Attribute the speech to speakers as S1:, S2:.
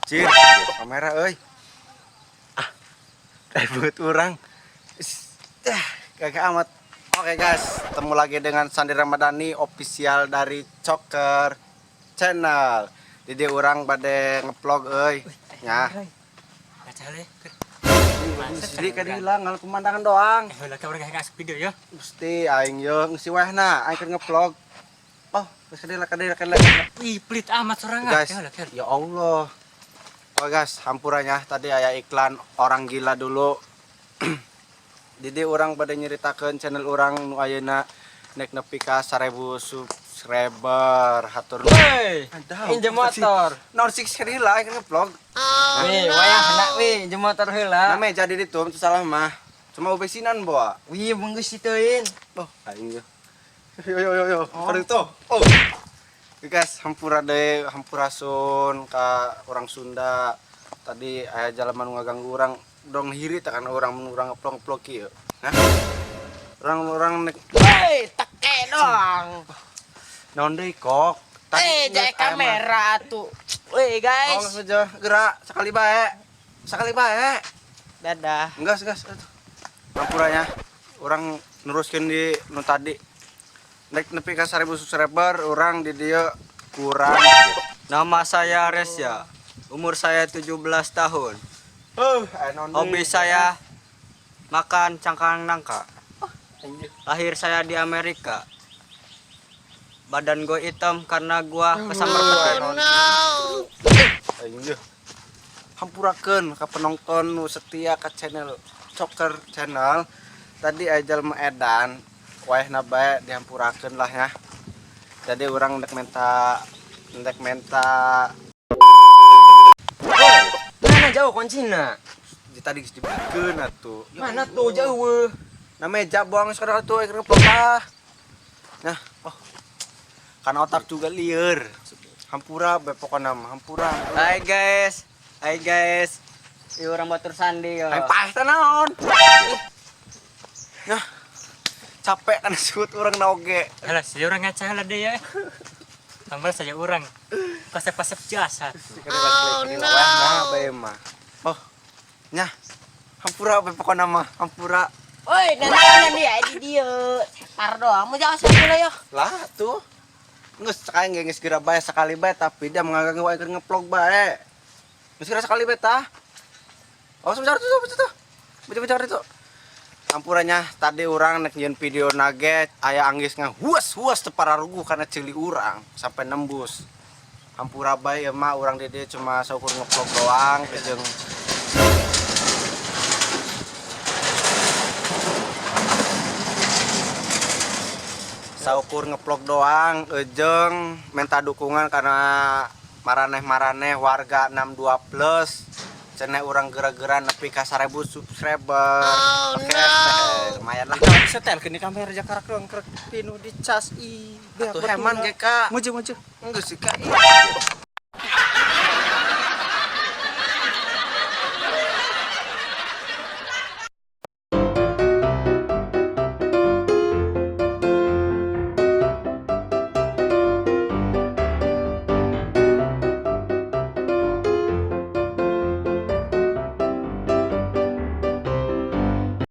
S1: Cir, kamera euy. Ah, ribut urang. Ah, gagah amat. Oke guys, ketemu lagi dengan Sandi Ramadhani official dari Coker Channel. Jadi urang bade ngevlog euy. Nya. Jadi kan hilang ngal pemandangan doang.
S2: Eh, lah kabar nggak video ya.
S1: Gusti aing ye ngisi wehna, aing keur ngevlog. Oh, geus kadila kadila kadila.
S2: Wih, pelit amat sorangan.
S1: Guys, ya Allah. Oh guys, hampuranya tadi aya iklan orang gila dulu. Jadi urang pada nyeritakeun channel urang nu ayeuna nek nepi ka 1000 subscriber. Hatur nuhun.
S3: Woi, injem motor.
S1: Naon sih sekali lah aing ngevlog.
S3: Wih, wayah hendak wih, injem motor heula.
S1: Nah, meja di ditu teu salah mah. Cuma ubesinan boa.
S3: Wih, bungkus situin.
S1: Oh, aing ye. Yo yo yo yo. Oh. Itu. Oh. Oke guys, hampura deui, hampurasun ka orang Sunda. Tadi aya jalma nu ngaganggu urang dong hiri teh kana urang mun urang ngevlog-ngevlog kieu. Hah? Urang-urang nek
S4: Woi, teke doang.
S1: naon deui kok? Tadi
S4: Eh,
S1: geus
S4: jaya
S1: aya mah.
S4: kamera tuh. Woi,
S1: Oh,
S4: guys.
S1: geus aja gerak sekali bae. Sekali bae.
S4: Dadah.
S1: Enggak, gas. Aduh. Hampuranya urang neruskeun di nu tadi. Nek nepi ka 1000 subscriber urang di dieu kurang.
S3: Nama saya Resya. Umur saya 17 tahun.
S1: Aya naon deui?
S3: Hobi saya makan cangkang nangka. Lahir saya di Amerika. Badan gue hitam karena gua kesambar petir.
S1: Aing ye. Hampurakeun ka penonton nu setia ka channel Coker Channel. Tadi aya jalma edan, wayahna bae dihampurakeun lah ya. Jadi urang ndek menta.
S3: Mana jauh kuncina?
S1: Di tadi geus dibikeun atuh. Ya
S3: Mana
S1: Allah.
S3: tuh jauh?
S1: Nah meja buang sekarang tuh aing ngevlog ah. Nah, oh. Karena otak juga lieur. Hampura bae pokona mah, hampura. Hampura.
S3: Hai guys. Hai guys. Ieu urang batur Sandi yo.
S1: Aing paeh teh naon? Nah, capek kan sebut urang naoge.
S2: Alah, si orang ngaca lah deh ya. Tambah saja orang. Pasep-pasep jasa.
S1: Oh no. Nah, bae mah. Oh. Nyah. Hampura bae pokona mah, hampura.
S4: Woi, nanaonan dia di dieu. Setar doang. Mau jangan satu lah yo.
S1: Lah tuh. Geus aing ge geus geura bae sekali bae tapi dia mengaganggu aing keur ngevlog bae. Geus geura sekali bae tah. Oh, sebentar tuh, sebentar tuh. Bentar itu. Hampuranya tadi urang nek nyieun video nugget aya anggis ngahuas huas teu pararuguh karena ceuli urang sampai nembus. Hampura bae ya mah urang di dieu cuma saukur ngevlog doang jeung saukur ngevlog doang jeung minta dukungan karena maraneh-maraneh warga 62 plus cenah urang gera-gera nepi ka 1000 subscriber. Oke, lumayan lah.
S5: Setel ke kamera jakarak doang krek pinu dicas i.
S1: Tuh heman ge ka.
S5: Maju maju.
S1: Enggak sih kak.